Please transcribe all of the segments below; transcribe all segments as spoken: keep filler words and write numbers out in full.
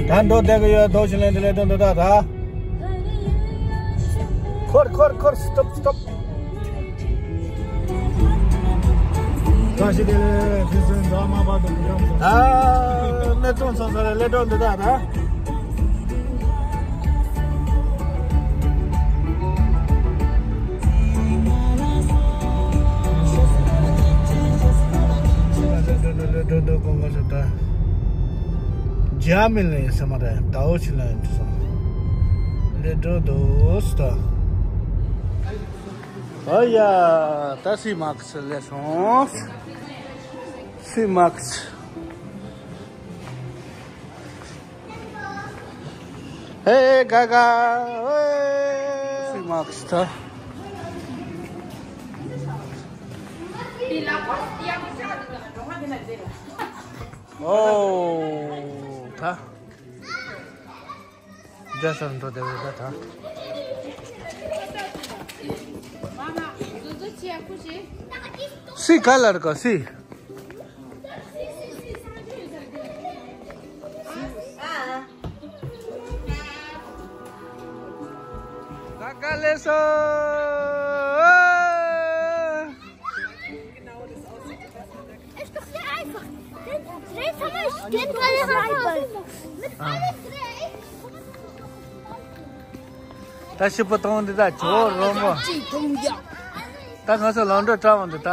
ད་འགྲོ་བསྡད་ཀྱི་ཡོད། རྡོ་ཞིག་ལེན་དེ་ལས་དོན་འདི་དག་ད། འཁོར་འཁོར་འཁོར། སི་ཊོབ་སི་ཊོབ། བཀྲ་ཤིས་བདེ་ལེགས། ཁྱེད་ཚོའི་འཛོམས་མ་པ་དུ་ཡོང་། ད་གནས་སྟངས་ཚང་ས་རེ་ལས་དོན་འདི་དག་ད། འགྲོ་འགྲོ་འགྲོ་འགྲོ་གོང་ག་ས་ད། རྒྱ་མི་ལ་ཡིན་ས་མ་རེད། ཟླ་བོ་ཆེ་ལ་ཡིན་ས། ལས་འགྲོ་འདུག་ས་ད། ཨ་ཡ། ད་སི་མཱག་སི་སླེབས་སོང་། སི་མཱག་སི། ཧེ་ག་ག། ཧེ། སི་མཱག་སི་ད། ཨོ། ད། རྒྱ་སར་འགྲོ་བདེ་བོ་ད་ད། སི་ག་ལར་ག་སི། ག་ག་ལས་སོ། Ist doch sehr einfach. Dann dreh mal, ich geh gerade raus. Mit allen drei. ད་ཤི་པོ་གཏོང་འདི་ད་ཇོ་རོ་མོ། ད་ང་ཚོ་ལམ་འགྲོ་བཀྲ་བ་འདི་ད།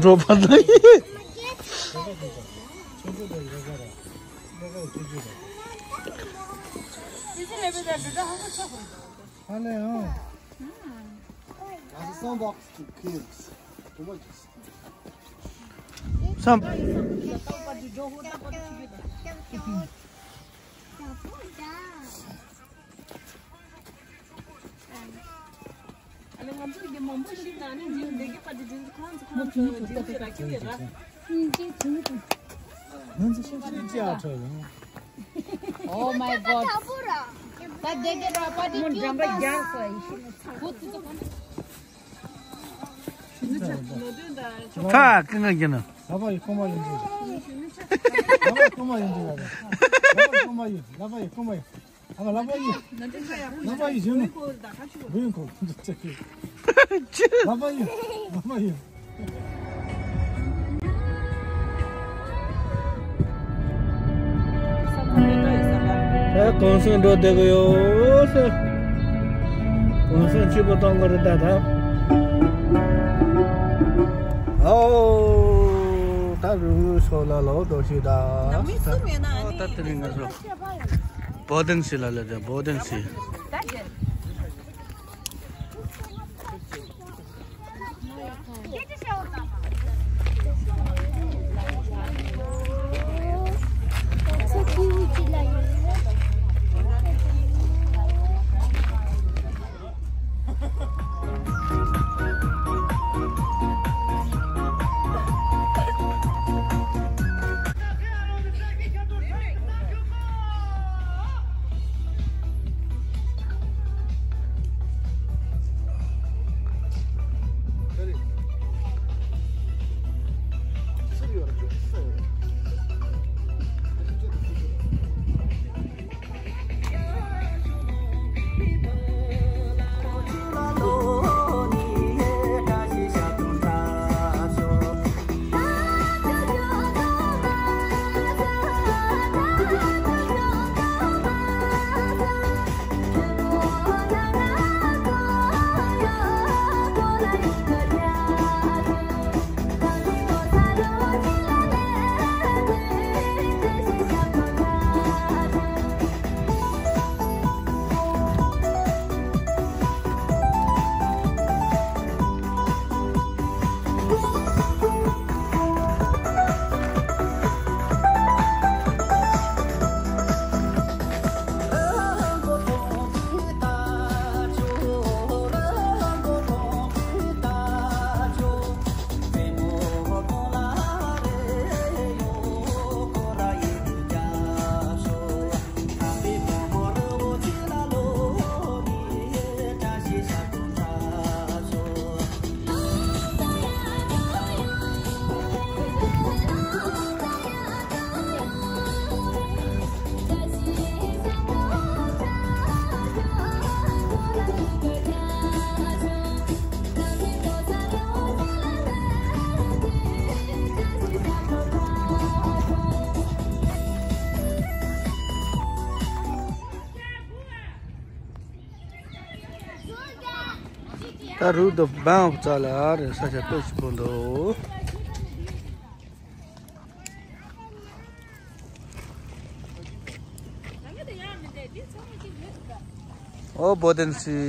འགྲོ་བ་ན་ཡིན། ཧ་ལས་ཨང་། སམ། Oh my God. ད་ཀི་ང་གི་ན། ལ་བ་ཡི་ཁོ་མ་ཡིན་འདི། ལ་བ་ཡི་ཁོ་མ་ཡིན་འདི། ལ་བ་ཡི་ཁོ་མ་ཡིན། ལ་བ་ཡི་ཁོ་མ་ཡིན། ཨ་མ་ལ་བ་ཡི། ལ་བ་ཡི་ཞིམ་ནི། བུ་ཡིན་ཁོ། ལ་བ་ཡི། ལ་བ་ཡི། ད་གོང་སེང་འགྲོ་བསྡད་གི་ཡོད་ཟེར། གོང་སེང་ཕྱི་པོ་གཏོང་གི་རེད་ད་ད། ཨོ། ད་རུང་སོ་ལ་ལོ་འགྲོ་ཤི་ད། ད་དེ་རིང་ང་ཚོ་བོ་དིང་སི་ལ་ལ་ད་བོ་དིང་སི། ད་རུ་དུ་བང་བཙལ་ལ་རེ་ས་ཆ་སྟོད་ཅིག་པོ་འདུག། ཨོ་བོ་དན་སི།